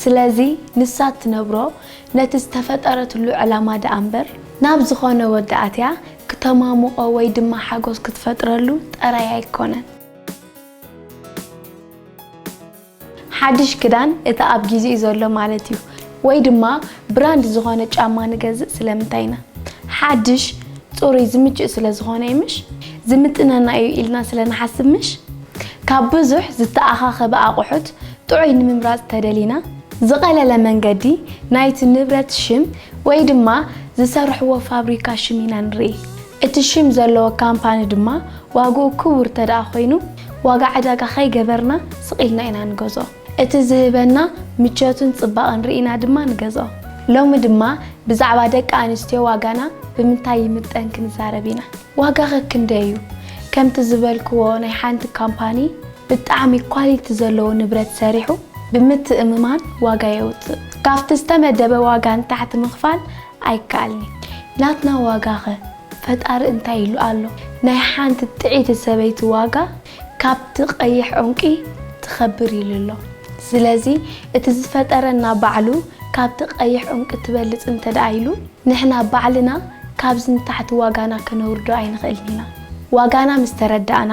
ስለዚ ንሳ እትነብሮ ነቲ ዝተፈጠረትሉ ዕላማ ደኣ እምበር፣ ናብ ዝኾነ ወዲ ኣትያ ክተማሙቖ ወይ ድማ ሓጎስ ክትፈጥረሉ ጥራይ ኣይኮነን። ሓድሽ ክዳን፣ እቲ ኣብ ግዜኡ ዘሎ ማለት እዩ። ወይ ድማ ብራንድ ዝኾነ ጫማ ንገዝእ ስለምንታይ ኢና? ሓድሽ፣ ጽሩይ፣ ዝምችእ ስለ ዝኾነ እዩ ምሽ? ዝምጥነና እዩ ኢልና ስለ ንሓስብ ምሽ? ካብ ብዙሕ ዝተኣኻኸበ ኣቑሑት ጥዑይ ንምምራጽ ተደሊና፣ ዝቐለለ መንገዲ ናይቲ ንብረት ሽም ወይ ድማ ዝሰርሕዎ ፋብሪካ ሽም ኢና ንርኢ። እቲ ሽም ዘለዎ ካምፓኒ ድማ ዋግኡ ክቡር ተደኣ ኮይኑ፣ ዋጋ ዕዳጋ ከይገበርና ስቕ ኢልና ኢና ንገዝኦ። እቲ ዝህበና ምቾትን ጽባቐን ርኢና ድማ ንገዝኦ። ሎሚ ድማ ብዛዕባ ደቂ ኣንስትዮ ዋጋና ብምንታይ ይምጠን ክንዛረብ ኢና። ዋጋኸ ክንደይ እዩ? ከምቲ ዝበልክዎ ናይ ሓንቲ ካምፓኒ ብጣዕሚ ኳሊቲ ዘለዎ ንብረት ሰሪሑ ብምትእምማን ዋጋ የውፅእ። ካብቲ ዝተመደበ ዋጋ ንታሕቲ ምኽፋል ኣይከኣልኒ። ናትና ዋጋኸ ፈጣሪ እንታይ ኢሉ ኣሎ? ናይ ሓንቲ ጥዕይቲ ሰበይቲ ዋጋ ካብቲ ቀይሕ ዑንቂ ትኸብር ኢሉ ኣሎ። ስለዚ እቲ ዝፈጠረና ባዕሉ ካብቲ ቀይሕ ዑንቂ ትበልፅ እንተ ደኣ ኢሉ፣ ንሕና ባዕልና ካብዚ ንታሕቲ ዋጋና ከነውርዶ ኣይንኽእልን ኢና። ዋጋና ምስ ተረዳእና፣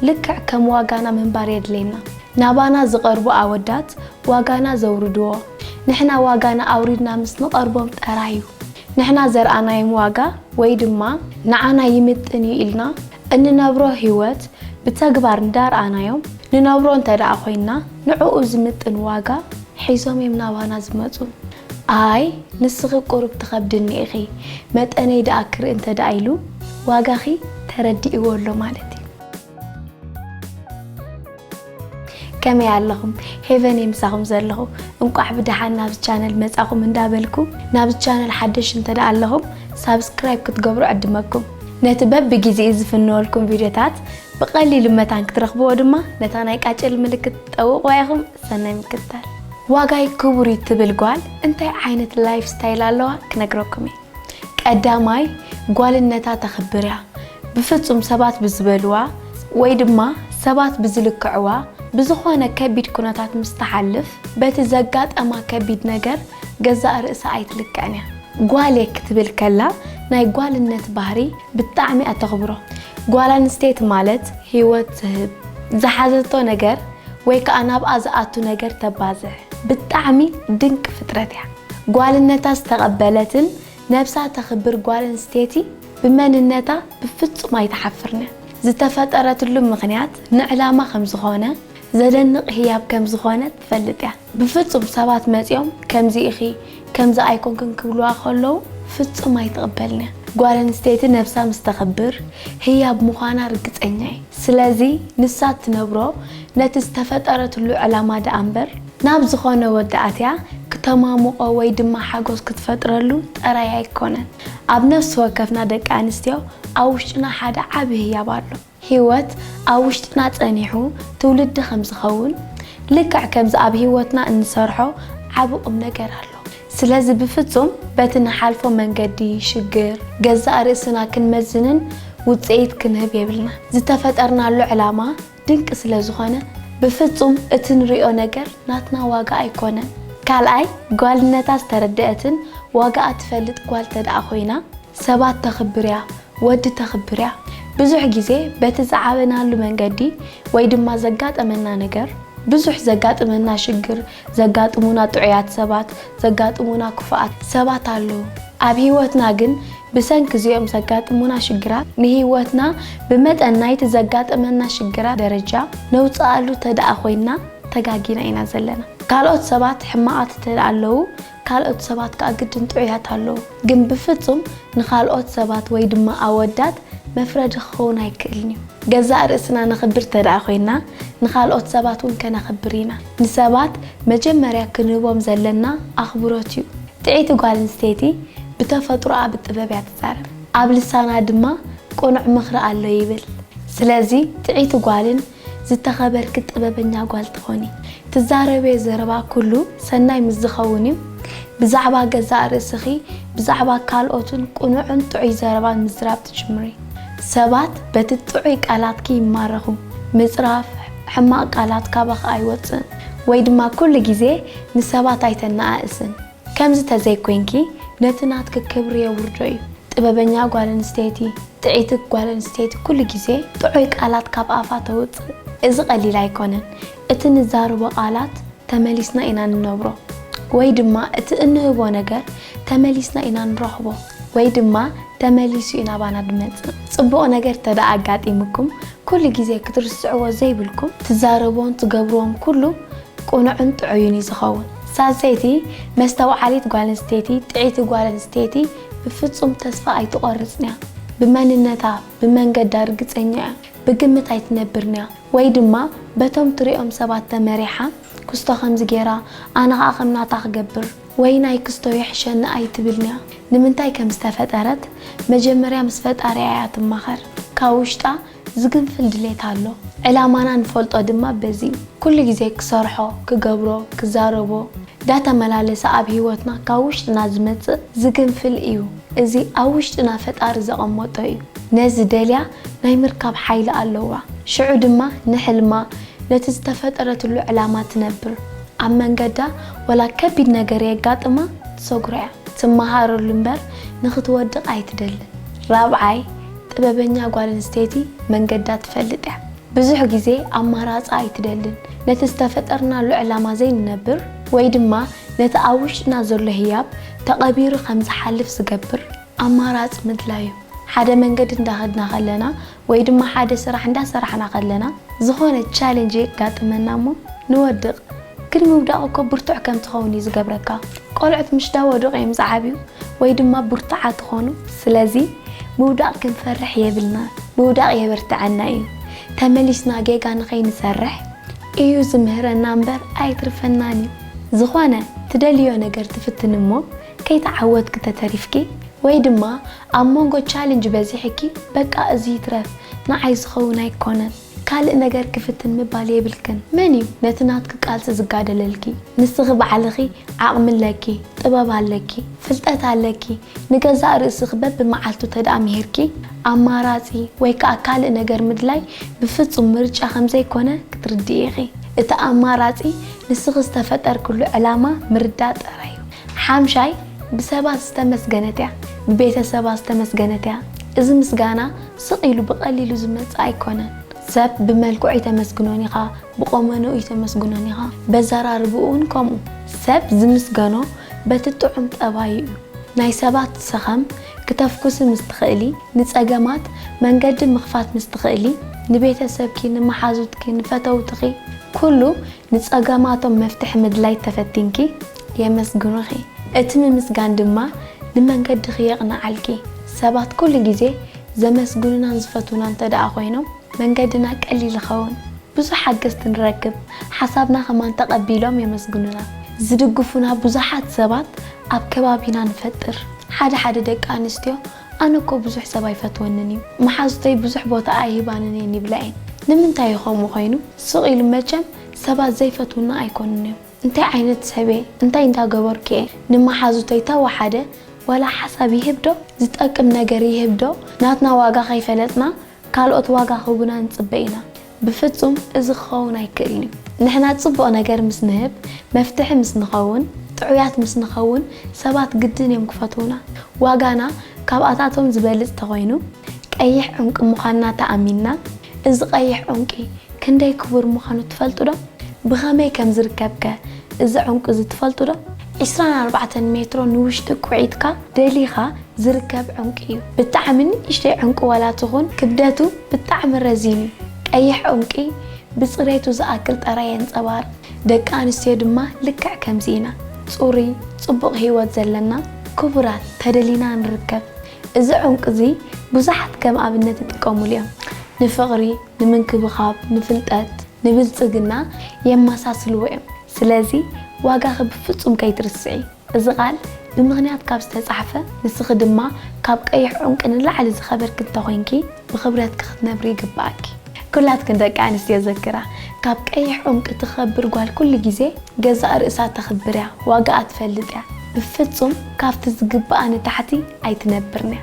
ልክዕ ከም ዋጋና ምንባር የድልየና። ናባና ዝቐርቡ ኣወዳት ዋጋና ዘውርድዎ፣ ንሕና ዋጋና ኣውሪድና ምስ ንቐርቦም ጥራይ እዩ። ንሕና ዘርኣናዮም ዋጋ ወይ ድማ ንዓና ይምጥን እዩ ኢልና እንነብሮ ህይወት ብተግባር እንዳርኣናዮም ንነብሮ እንተ ደኣ ኮይንና፣ ንዕኡ ዝምጥን ዋጋ ሒዞም እዮም ናባና ዝመጹ። ኣይ፣ ንስኺ ቁሩብ ትኸብድኒ ኢኺ፣ መጠነይ ደኣ ክርኢ እንተ ደኣ ኢሉ፣ ዋጋኺ ተረዲእዎ ኣሎ ማለት እዩ። ከመይ ኣለኹም? ሄቨን እየ ምሳኹም ዘለኹ። እንቋዕ ብደሓን ናብዚ ቻነል መጻኹም እንዳበልኩ፣ ናብዚ ቻነል ሓደሽ እንተ ደኣ ኣለኹም፣ ሳብስክራይብ ክትገብሩ ዕድመኩም። ነቲ በብግዜኡ ዝፍንወልኩም ቪድዮታት ብቐሊሉ መታን ክትረኽብዎ ድማ፣ ነታ ናይ ቃጭል ምልክት ጠውቕዋ ኢኹም። ሰናይ ምክትታል። ዋጋይ ክቡር እዩ ትብል ጓል እንታይ ዓይነት ላይፍ ስታይል ኣለዋ ክነግረኩም እየ። ቀዳማይ፣ ጓልነታ ተኽብር እያ። ብፍጹም ሰባት ብዝበልዋ ወይ ድማ ሰባት ብዝልክዕዋ ብዝኾነ ከቢድ ኩነታት ምስ ትሓልፍ፣ በቲ ዘጋጠማ ከቢድ ነገር ገዛእ ርእሳ ኣይትልክዕን እያ። ጓል እየ ክትብል ከላ ናይ ጓልነት ባህሪ ብጣዕሚ እያ ተኽብሮ። ጓል ኣንስተይቲ ማለት ህይወት ትህብ፣ ዝሓዘቶ ነገር ወይ ከኣ ናብኣ ዝኣቱ ነገር ተባዝሕ። ብጣዕሚ ድንቂ ፍጥረት እያ። ጓልነታ ዝተቐበለትን ነብሳ ተኽብር ጓል ኣንስተይቲ ብመንነታ ብፍጹም ኣይትሓፍርን እያ። ዝተፈጠረትሉ ምኽንያት ንዕላማ ከም ዝኾነ፣ ዘደንቕ ህያብ ከም ዝኾነ ትፈልጥ እያ። ብፍጹም ሰባት መጺኦም ከምዚ ኢኺ፣ ከምዚ ኣይኮንክን ክብልዋ ከለዉ ፍጹም ኣይትቕበልን እያ። ጓል ኣንስተይቲ ነብሳ ምስ ተኽብር ህያብ ምዃና ርግጸኛ እየ። ስለዚ ንሳ እትነብሮ ነቲ ዝተፈጠረትሉ ዕላማ ደኣ እምበር፣ ናብ ዝኾነ ወዲ ኣትያ ክተማሙቖ ወይ ድማ ሓጎስ ክትፈጥረሉ ጥራይ ኣይኮነን። ኣብ ነፍሲ ወከፍና ደቂ ኣንስትዮ ኣብ ውሽጥና ሓደ ዓቢ ህያብ ኣሎ። ህይወት ኣብ ውሽጥና ጸኒሑ ትውልዲ ከም ዝኸውን፣ ልክዕ ከምዚ ኣብ ህይወትና እንሰርሖ ዓቢ ቁም ነገር ኣሎ። ስለዚ ብፍጹም በቲ ንሓልፎ መንገዲ፣ ሽግር፣ ገዛእ ርእስና ክንመዝንን ውጽኢት ክንህብ የብልና። ዝተፈጠርናሉ ዕላማ ድንቂ ስለ ዝኾነ፣ ብፍጹም እቲ ንሪኦ ነገር ናትና ዋጋ ኣይኮነን። ካልኣይ፣ ጓልነታ ዝተረድአትን ዋጋኣ ትፈልጥ ጓል ተደኣ ኮይና፣ ሰባት ተኽብር እያ፣ ወዲ ተኽብር እያ። ብዙሕ ግዜ በቲ ዝዓበናሉ መንገዲ ወይ ድማ ዘጋጠመና ነገር፣ ብዙሕ ዘጋጥመና ሽግር፣ ዘጋጥሙና ጥዑያት ሰባት፣ ዘጋጥሙና ክፉኣት ሰባት ኣለዉ። ኣብ ህይወትና ግን ብሰንኪ እዚኦም ዘጋጥሙና ሽግራት ንህይወትና ብመጠን ናይቲ ዘጋጠመና ሽግራት ደረጃ ነውጽኣሉ ተደኣ ኮይንና ተጋጊና ኢና ዘለና። ካልኦት ሰባት ሕማቓት እንተ ደኣ ኣለዉ፣ ካልኦት ሰባት ከኣ ግድን ጥዑያት ኣለዉ። ግን ብፍጹም ንኻልኦት ሰባት ወይ ድማ ኣወዳት መፍረዲ ክኸውን ኣይክእልን እዩ። ገዛእ ርእስና ነኽብር እንተ ደኣ ኮይንና፣ ንኻልኦት ሰባት እውን ከነኽብር ኢና። ንሰባት መጀመርያ ክንህቦም ዘለና ኣኽብሮት እዩ። ጥዕይቲ ጓል ኣንስተይቲ ብተፈጥሮኣ ብጥበብ እያ ትዛረብ። ኣብ ልሳና ድማ ቅኑዕ ምኽሪ ኣሎ ይብል። ስለዚ ጥዕይቲ ጓልን ዝተኸበርኪ ጥበበኛ ጓል ትኾኒ። ትዛረብዮ ዘረባ ኩሉ ሰናይ ምስ ዝኸውን እዩ። ብዛዕባ ገዛእ ርእስኺ፣ ብዛዕባ ካልኦትን ቅኑዕን ጥዑይ ዘረባን ምዝራብ ትጅምሪ። ሰባት በቲ ጥዑይ ቃላትኪ ይማረኹ። ምጽራፍ፣ ሕማቕ ቃላት ካባኺ ኣይወጽእን፣ ወይ ድማ ኩሉ ግዜ ንሰባት ኣይተነኣእስን። ከምዚ ተዘይኮይንኪ ነቲ ናትኪ ክብሪ የውርዶ እዩ። ጥበበኛ ጓል ኣንስተይቲ፣ ጥዕይቲ ጓል ኣንስተይቲ ኩሉ ግዜ ጥዑይ ቃላት ካብ ኣፋ ተውጽእ። እዚ ቀሊል ኣይኮነን። እቲ ንዛረቦ ቃላት ተመሊስና ኢና ንነብሮ፣ ወይ ድማ እቲ እንህቦ ነገር ተመሊስና ኢና ንረኽቦ፣ ወይ ድማ ተመሊሱ እዩ ናባና ድመጽእ። ጽቡቕ ነገር ተደኣ ኣጋጢምኩም ኩሉ ግዜ ክትርስዕዎ ዘይብልኩም፣ ትዛረቦን ትገብርዎም ኩሉ ቅኑዕን ጥዑይን እዩ ዝኸውን። ሳልሰይቲ፣ መስተውዓሊት ጓል ኣንስተይቲ፣ ጥዕይቲ ጓል ኣንስተይቲ ብፍጹም ተስፋ ኣይትቖርጽን እያ። ብመንነታ፣ ብመንገዳ ርግጸኛ እያ። ብግምት ኣይትነብርን እያ። ወይ ድማ በቶም ትሪኦም ሰባት ተመሪሓ፣ ክስቶ ከምዚ ገይራ፣ ኣነ ኸኣ ከም ናታ ክገብር፣ ወይ ናይ ክስቶ ይሕሸኒ ኣይትብልን እያ። ንምንታይ ከም ዝተፈጠረት መጀመርያ ምስ ፈጣሪኣ እያ ትማኸር። ካብ ውሽጣ ዝግንፍል ድሌት ኣሎ። ዕላማና ንፈልጦ ድማ በዚ እዩ። ኩሉ ግዜ ክሰርሖ፣ ክገብሮ፣ ክዛረቦ ዳተመላለሰ ኣብ ህይወትና ካብ ውሽጥና ዝመጽእ ዝግንፍል እዩ። እዚ ኣብ ውሽጥና ፈጣሪ ዘቐመጦ እዩ። ነዚ ደልያ ናይ ምርካብ ሓይሊ ኣለዋ። ሽዑ ድማ ንሕልማ፣ ነቲ ዝተፈጠረትሉ ዕላማ ትነብር። ኣብ መንገዳ ወላ ከቢድ ነገር የጋጥማ ትሰግሮ እያ። ትመሃረሉ እምበር ንኽትወድቕ ኣይትደልን። ራብዓይ፣ ጥበበኛ ጓል ኣንስተይቲ መንገዳ ትፈልጥ እያ። ብዙሕ ግዜ ኣማራጺ ኣይትደልን። ነቲ ዝተፈጠርናሉ ዕላማ ዘይንነብር ወይ ድማ ነቲ ኣብ ውሽጥና ዘሎ ህያብ ተቐቢሩ ከም ዝሓልፍ ዝገብር ኣማራጺ ምድላይ እዩ። ሓደ መንገዲ እንዳኸድና ከለና ወይ ድማ ሓደ ስራሕ እንዳሰራሕና ከለና ዝኾነ ቻሌንጅ የጋጥመና እሞ ንወድቕ። ግን ምውዳቕ እኮ ብርቱዕ ከም ትኸውን እዩ ዝገብረካ። ቆልዑት ምሽ ዳወደቑ እዮም ዝዓብዩ ወይ ድማ ብርቱዓት ዝኾኑ። ስለዚ ምውዳቕ ክንፈርሕ የብልና። ምውዳቕ የበርትዐና እዩ። ተመሊስና ጌጋ ንኸይንሰርሕ እዩ ዝምህረና እምበር ኣይትርፈናን እዩ። ዝኾነ ትደልዮ ነገር ትፍትን እሞ ከይተዓወትኪ ተተሪፍኪ ወይ ድማ ኣብ መንጎ ቻሌንጅ በዚሕኪ በቃ እዚ ይትረፍ ንዓይ ዝኸውን ኣይኮነን ካልእ ነገር ክፍትን ምባል የብልክን። መን እዩ ነቲ ናትኪ ቃልሲ ዝጋደለልኪ? ንስኺ ባዕልኺ ዓቕሚ ኣለኪ፣ ጥበብ ኣለኪ፣ ፍልጠት ኣለኪ። ንገዛእ ርእስኺ በብመዓልቱ ተደኣ ምሂርኪ ኣማራጺ ወይ ከኣ ካልእ ነገር ምድላይ ብፍጹም ምርጫ ከም ዘይኮነ ክትርድኢ ኢኺ። እቲ ኣማራጺ ንስኺ ዝተፈጠርክሉ ዕላማ ምርዳእ ጥራይ እዩ። ሓምሻይ፣ ብሰባት ዝተመስገነት እያ፣ ብቤተሰባ ዝተመስገነት እያ። እዚ ምስጋና ስቕ ኢሉ ብቐሊሉ ዝመጽእ ኣይኮነን። ሰብ ብመልክዑ ኣይተመስግኖን ኢኻ፣ ብቆመንኡ ኣይተመስግኖን ኢኻ፣ በዘራርብኡ እውን ከምኡ። ሰብ ዝምስገኖ በቲ ጥዑም ጠባዩ እዩ። ናይ ሰባት ሰኸም ክተፍኩሲ ምስ ትኽእሊ፣ ንጸገማት መንገዲ ምኽፋት ምስ ትኽእሊ፣ ንቤተሰብኪ፣ ንመሓዙትኪ፣ ንፈተውትኺ፣ ኩሉ ንጸገማቶም መፍትሒ ምድላይ ተፈቲንኪ የመስግኑኺ። እቲ ምምስጋን ድማ ንመንገድኺ የቕንዓልኪ። ሰባት ኩሉ ግዜ ዘመስግኑናን ዝፈትዉና እንተ ደኣ ኮይኖም መንገድና ቀሊል ይኸውን። ብዙሕ ሓገዝቲ ንረክብ። ሓሳብና ከማን ተቐቢሎም የመስግኑና። ዝድግፉና ብዙሓት ሰባት ኣብ ከባቢና ንፈጥር። ሓደ ሓደ ደቂ ኣንስትዮ ኣነ እኮ ብዙሕ ሰብ ኣይፈትወንን እዩ፣ መሓዙተይ ብዙሕ ቦታ ኣይህባንን እየን ይብላ እየን። ንምንታይ እዩ ከምኡ ኮይኑ? ስቕ ኢሉ መቸም ሰባት ዘይፈትውና ኣይኮኑን እዮም። እንታይ ዓይነት ሰብ እየ? እንታይ እንዳገበርኩ እየ? ንመሓዙተይ ተወሓደ ዋላ ሓሳብ ይህብ ዶ? ዝጠቅም ነገር ይህብ ዶ? ናትና ዋጋ ከይፈለጥና ካልኦት ዋጋ ክህቡና ንጽበ ኢና። ብፍጹም እዚ ክኸውን ኣይክእልን እዩ። ንሕና ጽቡቕ ነገር ምስ ንህብ፣ መፍትሒ ምስ ንኸውን፣ ጥዑያት ምስ ንኸውን ሰባት ግድን እዮም ክፈትዉና። ዋጋና ካብኣታቶም ዝበልጽ ተኾይኑ ቀይሕ ዕንቂ ምዃንና ተኣሚንና፣ እዚ ቀይሕ ዕንቂ ክንደይ ክቡር ምዃኑ ትፈልጡ ዶ? ብኸመይ ከም ዝርከብከ እዚ ዕንቁ እዚ ትፈልጡ ዶ? ዕስራን ኣርባዕተን ሜትሮ ንውሽጢ ቁዒትካ ደሊኻ ዝርከብ ዕንቁ እዩ። ብጣዕሚ ንእሽተይ ዕንቁ ዋላ ትኹን ክብደቱ ብጣዕሚ ረዚን እዩ። ቀይሕ ዕንቂ ብፅሬቱ ዝኣክል ጥራይ የንፀባርቕ። ደቂ ኣንስትዮ ድማ ልክዕ ከምዚ ኢና። ፅሩይ፣ ፅቡቕ ህይወት ዘለና፣ ክቡራት፣ ተደሊና ንርከብ። እዚ ዕንቁ እዚ ብዙሓት ከም ኣብነት ይጥቀሙሉ እዮም። ንፍቕሪ፣ ንምንክብኻብ፣ ንፍልጠት፣ ንብልጽግና የመሳስልዎ እዮም። ስለዚ ዋጋኺ ብፍጹም ከይትርስዒ። እዚ ቃል ብምኽንያት ካብ ዝተጻሕፈ፣ ንስኺ ድማ ካብ ቀይሕ ዑንቂ ንላዕሊ ዝኸበርኪ እንተኾይንኪ፣ ብኽብረትኪ ክትነብሪ ይግብኣኪ። ኩላትክን ደቂ ኣንስትዮ ዘክራ፣ ካብ ቀይሕ ዑንቂ ትኸብር ጓል ኩሉ ግዜ ገዛእ ርእሳ ተኽብር እያ፣ ዋጋኣ ትፈልጥ እያ። ብፍጹም ካብቲ ዝግብኣ ንታሕቲ ኣይትነብርን እያ።